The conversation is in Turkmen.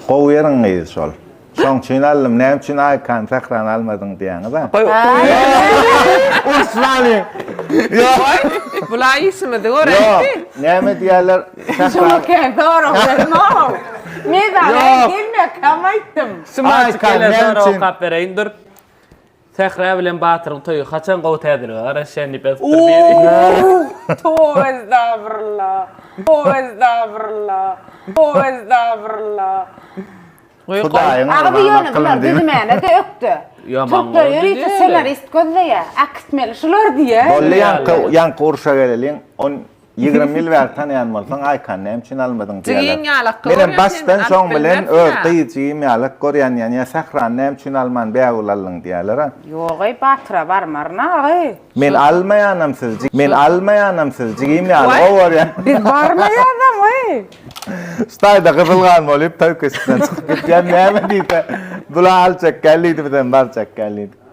Gowy ýeriň gyzy şol. Şoň üçin aldym. Näme üçin Aýkany, Sährany almadyň diýýäňiz-a? Uruşmalyň. Ýok. Bula işimizi göräýdi. Ýok. Näme diýýärler? Şuňa kän sorag berme-ow. Men saňa gelmekkäm aýtdym. Aýkan näme üçin? Okap bereýin dur. Sähra bilen Batyryň toýy haçan gowy täzelige garaşýan diýip ýazypdyr biri. Toba estagfurullah. Toba estagfurullah. Toba estagfurullah. Hudaýyň Agzy urgan ýöne bular akylyny diýme. düzmäne-de ökde. Ýaman Türkler boldy ýörite diýeli. ssenarist gözleýär. Äkitmeli şular diýýär. Boldy ýaňky ýaňky urşa geleliň. On 20 ýyl bäri tanaýan bolsaň Aýkany näme üçin almadyň diýýärler. Jigiň ýalak Menem görýän başdan sen şoň alyp bilen bilmersiň öz a. gyz jigim ýalak görýän diýýän ýa Sährany näme üçin alman Bägül aldyň diýýärler-a. Ýog-eý Batyra barmaryn agy. Men almaýanam sizi men almaýanam sizi jigim ýaly gowy görýän. Biz barmaýazam eý. Şu taýda gyzyl gan bolyp toý keşikden çykyp gitýän näme diýse bula aljak gel diýdi bizem barjak gel diýdik.